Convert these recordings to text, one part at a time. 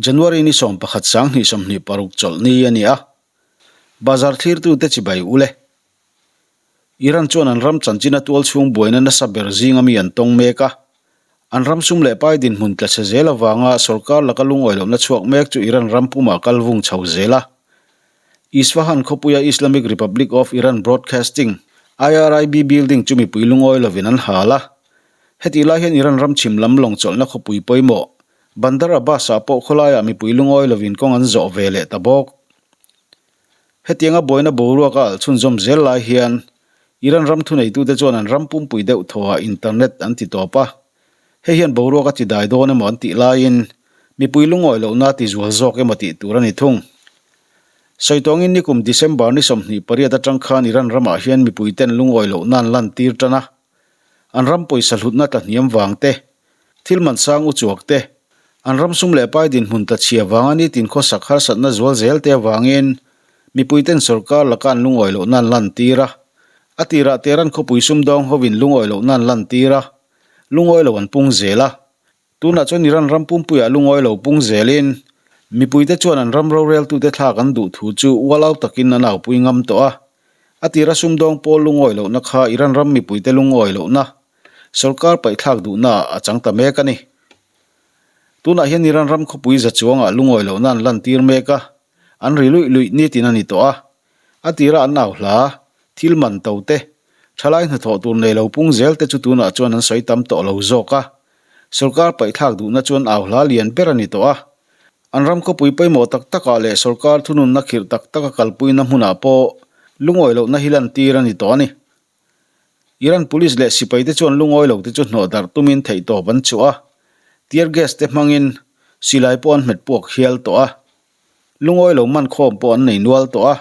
January ni 11 2026 chawlhni a ni a, bazar thlirtute chibai ule. Iran chuan an ram chanchina tual chhung buaina nasa ber zinga mi an tawng mek a, an ram sum leh pai dinhmun tla chhe zel avanga sorkar laka lungawi lohna chhuak mek chu Iran ram pumah kal vung chho zel a. Isfahan khawpuia Islamic Republic of Iran Broadcasting, IRIB, building chu mipui lungawi lovin an hal a. Hetih lai hian Iran ram chhim lam lawng chawlhna khawpui pawimawh, Bandar Abbas-ah pawh khawlaiah mipui lungawi lovin kawng an zawh ve leh ta bawk. Hetianga buaina boruak a alh chhunzawm zel lai hian Iran ram thuneitute chuan an ram pumpui deuh thawhah internet an ti tawp a. Hei hian boruak a ti dai dawn emaw an tih laiin mipui lungawi lohna a ti zual zawk emaw tih tur a ni thung. Sawi tawngin nikum December ni 28 atang khan Iran ramah hian mipuiten lungawi lohna an lantir tan a. An ram pawisa hlutna tla hniam vang te, thil man sang u chuak te, an ram sum leh pai dinhmun tla chhia vanga nitin khawsak harsatna zual zel te avangin mipuiten sorkar laka an lungawi lohna an lantir a. A tirah Tehran khawpui sumdawng hovin lungawi lohna an lantir a, lungawi lo an pung zel a. Tunah chuan Iran ram pumpuiah lungawi lo pung zelin mipuite chuan an ram roreltute thlak an duh thu chu ualau takin an aupui ngam tawh a. A tira sumdawng pawl lungawi lohna kha Iran ram mipuite lungawi lohna, sorkar paihthlak duhnaah a chang ta mek a ni. Tunah hian Iran ram khawpui za chuangah lungawi lohna an lantir mek a, an ri luih luih nitin a ni tawh a. A tira an au hla, thil man to te, thalai hnathawh tur nei lo pung zel te chu tunah chuan an sawi tam tawh lo zawk a. Sorkar paihthlak duhna chuan au hla lian ber a ni tawh a. An ram khawpui pawimawh tak takah leh sorkar thununna khirh tak taka kalpuina hmunah pawh lungawi lohna hi lantir a ni tawh a ni. Iran police leh sipaite chuan lungawi lote chu hnawh darh tumin theihtawp an chhuah a, tear gas te hmangin silai pawh an hmet puak hial tawh a. Lungawi lo man khawm pawh an nei nual tawh a.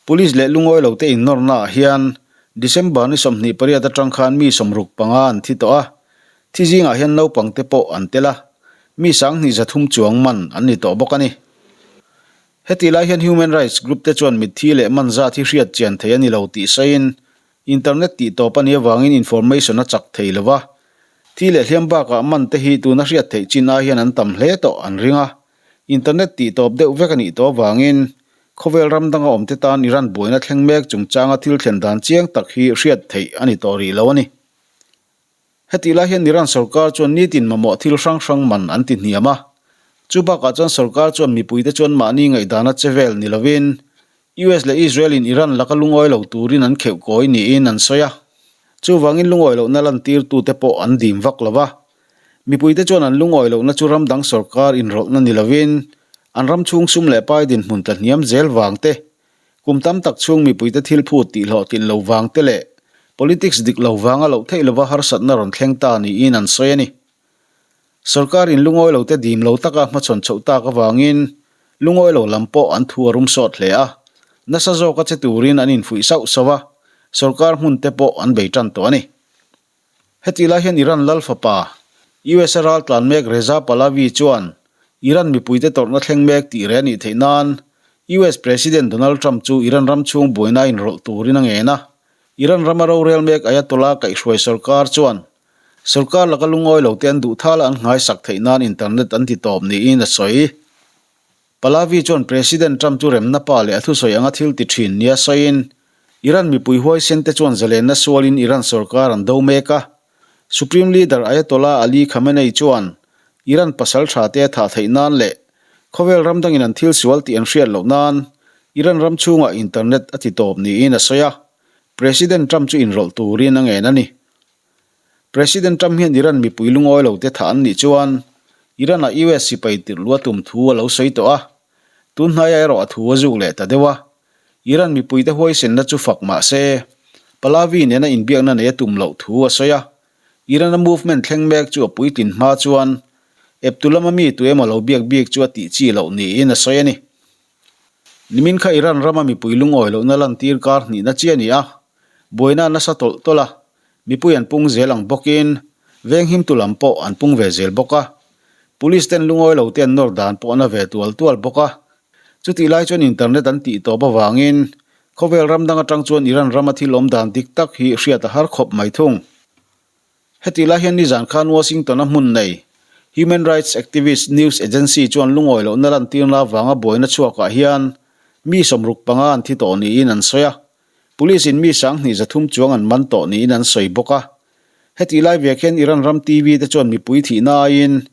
Police leh lungawi lote innawrnaah hian December ni 28 atang khan mi 65 an thi tawh a, thi zingah hian naupangte pawh an tel a, mi 2300 chuang man an ni tawh bawk a ni. Hetih lai hian human rights group te chuan mitthi leh man zat hi hriat chian thei a ni lo tih sawiin internet tih tawp a nih avangin information a chak thei lo va, thi leh hliam bakah man te hi tuna hriat theih chin ai hian an tam hle tawh an ring a. Internet tih tawp deuh vek a nih tawh avangin khawvel ram danga awmte tan Iran buaina thleng mek chungchanga thil thlen dan chiang tak hi hriat theih a ni tawh rih lo a ni. Hetih lai hian Iran sorkar chuan nitin mamawh thil hrang hrang man an ti hniam a. Chu bakah chuan sorkar chuan mipuite chuan mahni ngaihdana che vel ni lovin US leh Israel in Iran laka lungawi lo turin an kheuh kawi niin an sawi a. Chuvangin lungawi lohna lantirtute pawh an dim vak lo va. Mipuite chuan an lungawi lohna chu ram dang sorkar inrawlhna ni lovin an ram chhung sum leh pai dinhmun tla hniam zel vang te, kum tam tak chhung mipuite thil phut tihhlawhtlin lo vang te leh politics dik lo vanga loh theih lova harsatna rawn thleng ta niin an sawi a ni. Sorkar in lungawi lote dim lo taka hmachhawn chhoh tak avangin lungawi lo lam pawh an thu a rum sawt hle a, nasa zawka che turin an infuih sauh sauh a, sorkar hmun te pawh an bei tan tawh a ni. Hetih lai hian Iran lal fapa, US a ral tlan mek Reza Pahlavi chuan Iran mipuite tawrhna thleng mek tih reh a nih theih nan US President Donald Trump chu Iran ram chhung buaina inrawlh turin a ngen a. Iran rama rorel mek Ayatollah kaihhruai sorkar chuan Sorkar laka lungawi lo te an duh thal a an nghaisak theih nan internet an ti tawp niin a sawi. Pahlavi chuan President Trump chu remna pa leh a thusawi anga thil ti thin nia sawiin, Iran mipui huaisen te chuan zalenna sualin Iran sorkar an do mek a. Supreme Leader Ayatollah Ali Khamenei chuan Iran pasal tha te a thah theih nan leh khawvel ram dangin an thil sual tih an hriat loh nan Iran ram chhungah internet a ti tawp niin a sawi a. President Trump chu inrawlh turin a ngen a ni. President Trump hian Iran mipui lungawi lo te thah an nih chuan Iran-ah US sipai tirh lu a tum thu a lo sawi tawh a, tun hnaia erawh a thu a zuk leh ta deuh a. Iran mipuite huaisenna chu fak mah se, Pahlavi nena inbiakna nei a tum loh thu a sawi a. Iran-a movement thleng mek chu a puitlin hma chuan eptu lama mi tu emaw lo biak bik chu a tih chi loh niin a sawi a ni. Nimin kha Iran rama mipui lungawi lohna lantir kar hnihna chi a ni a, buaina a nasa tawlh tawlh a, Mipui an pung zel ang bawkin venghimtu lam pawh an pung ve zel bawk a. Police ten lungawi lo te an nawr dan pawh a na ve tual tual bawk a. Chutih lai chuan internet an tih tawp avangin khawvel ram dang atang chuan Iran rama thil awm dan dik tak hi hriat a har khawp mai thung. Hetih lai hian nizan khan Washington a hmun nei. Human rights activist news agency chuan lungawi lohna lantirna avanga buaina chhuakah hian mi 65 an thi tawh niin an sawi a. Police in mi 2300 chuang an man tawh niin an sawi bawk a. Hetih lai vek hian Iran ram TV te chuan mipui thihna aiin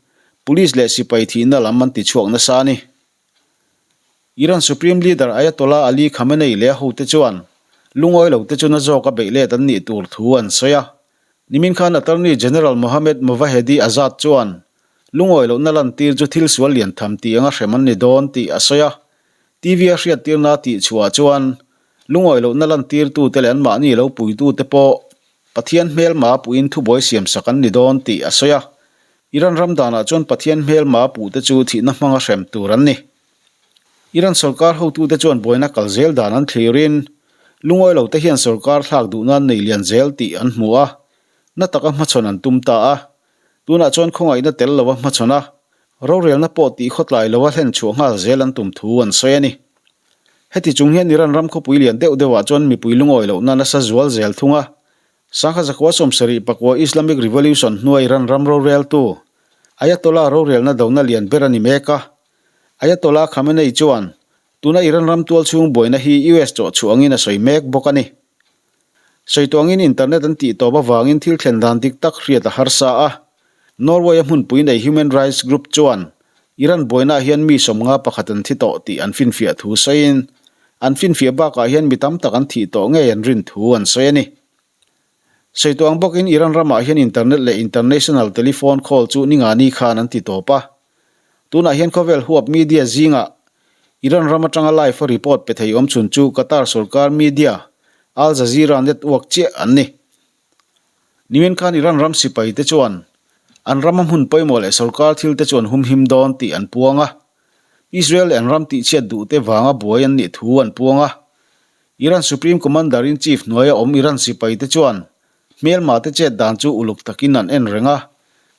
police leh sipai thihna lam an tichhuak nasa a ni. Iran Supreme Leader Ayatollah Ali Khamenei leh a hote chuan lungawi lote chu na zawka beih let an nih tur thu an sawi a. Nimin khan Attorney General Mohammad Movahedi Azad chuan lungawi lohna lantir chu thil sual lian tham tih anga hrem an ni dawn tih a sawi a. TV a hriattirna tih chhuah chuan lungawi lohna lantirtute leh anmahni lo puitute pawh Pathian hmelma puhin thubuai siamsak an ni dawn tih a sawi a. Iran ram danah chuan Pathian hmelma puhte chu thihna hmanga hrem tur an ni. Iran sorkar hotute chuan buaina kal zel dan an thlirin lungawi lote hian sorkar thlak duh nan nei lian zel tih an hmu a, na taka hmachhawn an tum ta a. Tunah chuan khawngaihna tel lova hmachhawn a, rorelna pawh tih khawtlai lova hlen chhuah nghal zel an tum thu an sawi a ni. Heti chung hian Iran ram khawpui lian deuh deuhah chuan mipui lungawi lohna nasa zual zel thung a. Sangha zakua 74 Islamic Revolution hnua Iran ram roreltu Ayatollah rorelna dona lian ber a ni mek a. Ayatollah Khamenei chuan tuna Iran ram tual chhung buaina hi US chawh chhuah angin a sawi mek bawk a ni. Sawi tawh angin internet an tih tawp avangin thil thlen dan dik tak hriat a harsa a. Norway-a hmunpui nei Human Rights Group chuan Iran buainaah hian mi 51 an thi tawh tih an finfiah thu sawiin, an finfiah bakah hian mi tam tak an thih tawh ngei an rin thu an sawi a ni. Sawi tawh ang bawkin Iran ramah hian internet leh international telephone call chu ningani khan an ti tawp a. Tunah hian khawvel huap media zingah Iran ram atanga live a report pe thei awm chhun chu Qatar sorkar media Al Jazeera network chiah an ni. Nimin khan Iran ram sipai te chuan an rama hmun pawimawh leh sorkar thil te chu an humhim dawn tih an puang a. Israel leh an ram tihchhiat duh te vanga buai an nih thu an puang a. Iran Supreme Commander-in-Chief hnuaia awm Iran sipai te chuan hmelma te chet dan chu uluk takin an en reng a.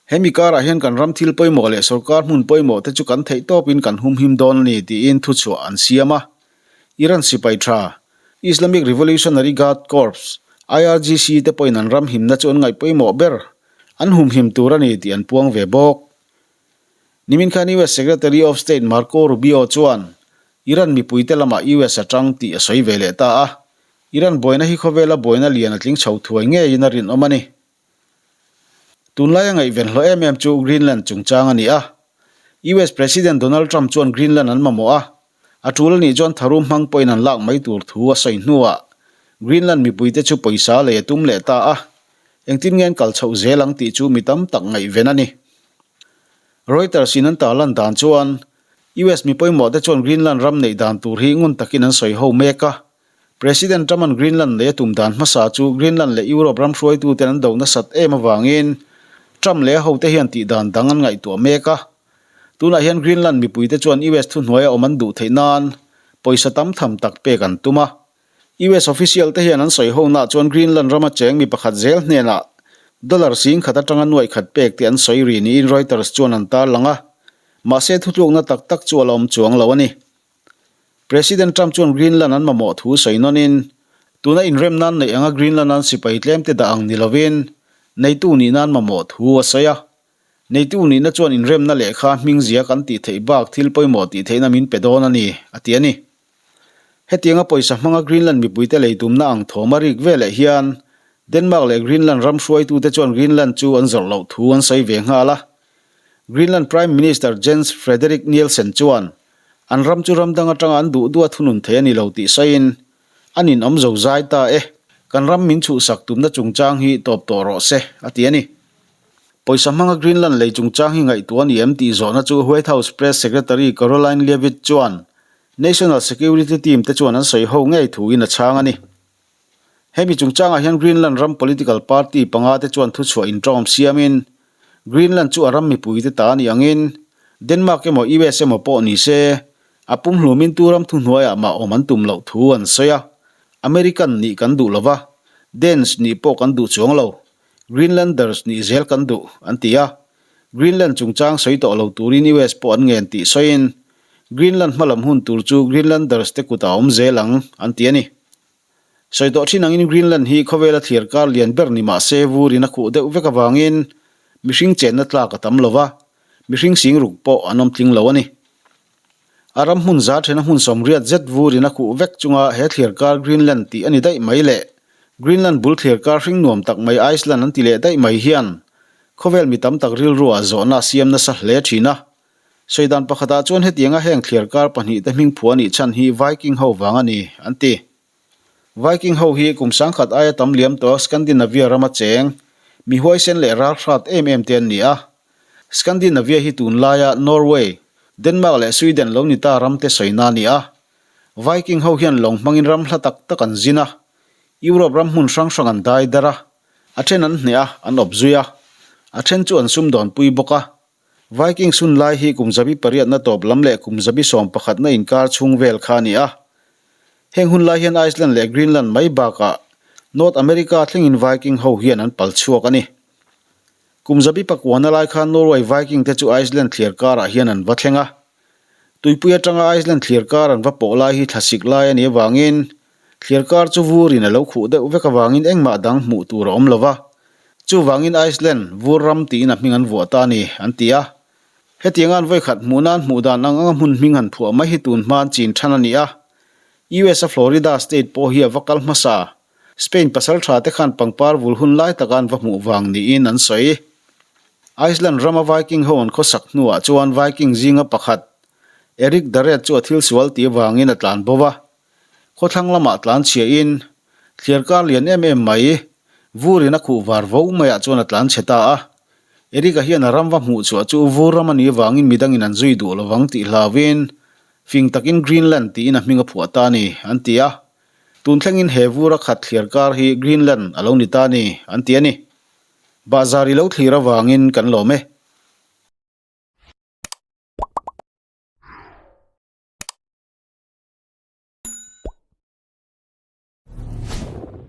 He mi karah hian kan ram thil pawimawh leh sorkar hmun pawimawh te chu kan theih tawpin kan humhim dawn a ni tiin thuchhuah an siam a. Iran sipai tha, Islamic Revolutionary Guard Corps, IRGC, te pawhin an ram himna chu an ngaih pawimawh ber, an humhim tur a ni tih an puang ve bawk. Nimin khan US Secretary of State Marco Rubio chuan Iran mipuite lamah US a tang tih a sawi ve leh ta a, Iran buaina hi khawvela buaina lian a tling chho thuai ngeiin a rinawm a ni. Tunlaia ngaihven hlawh em em chu Greenland chungchang a ni a. US President Donald Trump chuan Greenland an mamawh a, a tul a nih chuan tharum hmang pawhin an lak mai tur thu a sawi hnuah Greenland mipuite chu pawisa lei a tum leh ta a, engtin nge an kal chhoh zel ang tih chu mi tam tak ngaihven a ni. Reuters in an tarlan dan chuan US mi pawimawhte chuan Greenland ram neih dan tur hi ngun takin an sawi ho mek a, President Trump-a'n Greenland lei a tum dan hmasa chu Greenland leh Europe ram hruaituten an do nasat em avangin Trump leh a hote hian tih dan dang an ngaihtuah mek a. Tunah hian Greenland mipuite chuan US thuhnuaia awm an duh theih nan pawisa tam tham tak pek an tum a. US official te hian an sawi honaah chuan Greenland rama cheng mi pakhat zel hnenah dollar 10,000 atanga 1000 pek tih an sawi ri niin Reuters chuan an tarlang a. Mahse thutlukna tak tak chu a la awm chuang lo a ni. President Trump chuan Greenland an mamawh thu sawi nawnin, tuna inrem nan neih anga Greenland an sipai tlemte dah ang ni lovin, neitu nihna an mamawh thu a sawi a. Neitu nihna chuan inremna lehkha hming zia kan tih theih bak thil pawimawh tih theihna min pe dawn a ni, a ti a ni. Hetianga pawisa hmanga Greenland mipuite lei tumna ang thawm a rik veleh hian Denmark leh Greenland ram hruaitute chuan Greenland chu an zawrh loh thu an sawi ve nghal a. Greenland Prime Minister Jens Frederik Nielsen chuan An ram chu ram dang atanga an duh duh a thunun thei a ni lo tih sawiin, A ninawm zo zai ta e, kan ram min chhuhsak tumna chungchang hi tawp tawh rawh se, a ti a ni. Pawisa hmanga Greenland lei chungchang hi ngaihtuah a ni em tih zawhna chu White House Press Secretary Karoline Leavitt chuan National Security Team te chuan an sawi ho ngei thuin a chhang a ni. Hemi chungchangah hian Greenland ram political party panga te chuan thuchhuah inṭawm siamin, Greenland chu a ram mipuite ta a nih angin, Denmark emaw US emaw pawh ni se, a pumhlumin tu ram thuhnuaiah mah awm an tum loh thu an sawi a. American nih kan duh lova, Danes nih pawh kan duh chuang lo, Greenlanders nih zel kan duh, an ti a. Greenland chungchang sawi tawh lo turin US pawh an ngen tih sawiin, Greenland hmalam hun tur chu Greenlanders te kutah a awm zel ang, an ti a ni. Sawi tawh thin angin Greenland hi khawvela thliar kar lian ber ni mah se vurin a khuh deuh vek avangin mihring chenna tlak a tam lo va. Mihring sing ruk pawh an awm tling lo a ni. A ram hmun za thena hmun 80 zet vurin a khuh vek chunga he thliar kar Greenland tih a ni daih mai leh Greenland bul thliar kar hring nuam tak mai Iceland an ti leh daih mai hian khawvel mi tam tak rilruah zawhna a siam nasa hle thin a. Sawi dan pakhatah chuan hetianga heng thliar kar pahnihte hming phuah a nih chhan hi Viking ho vang a ni, an ti. Viking ho hi kum sangkhat aia tam liam tawh Scandinavia rama cheng, mi huaisen leh ral hrat em em te an ni a. Scandinavia hi tunlaia Norway, Denmark leh Sweden lo ni ta ram te sawina a ni a. Viking ho hian lawng hmangin ram hla tak tak an zin a, Europe ram hmun hrang hrang an dai dar a, a then an hneh a, an awp zui a, a then chu an sumdawnpui bawk a. Vikings hun lai hi kum 800na tawp lam leh kum 11%na inkar chhung vel kha a ni a. Heng hun lai hian Iceland leh Greenland mai bakah North America thlengin Viking ho hian an pal chhuak a ni. Kum 9%na lai khan Norway Viking te chu Iceland thliar karah hian an va thleng a. Tuipui atanga Iceland thliar kar an va pawh lai hi thlasik lai a nih avangin Thliar kar chu vurin a lo khuh deuh vek avangin engmah dang hmuh tur a awm lo va. Chuvangin Iceland, vur ram tiin a hming an vuah ta a ni, an ti a. Hetianga an vawikhat hmuh nan hmuh dan ang anga hmun hming han phuah mai hi tun hma an chin than a ni a. US a Florida state pawh hi a va kal hmasa. Spain pasal tha te khan pangpar vul hun lai taka an va hmuh vang niin an sawi. Iceland rama Viking ho an khawsak hnuah chuan Viking zinga pakhat, Erik the Red chu a thil sual tih avangin a tlan bo va. Khawthlang lamah tlan chhiahin thliar kar lian em em mai, vurin a khuh var vo maiah chuan a tlan chhe ta a. Erika hian a ram va hmuh chhuah chu vur ram a nih avangin midangin an zui duh lovang tih hlauhin fing takin Greenland tiin a hming a phuah ta a ni, an ti a. Tun thlengin he vur a khat thliar kar hi Greenland a lo ni ta a ni, an ti a ni. Bahzar i lo thlir avangin kan lawm e.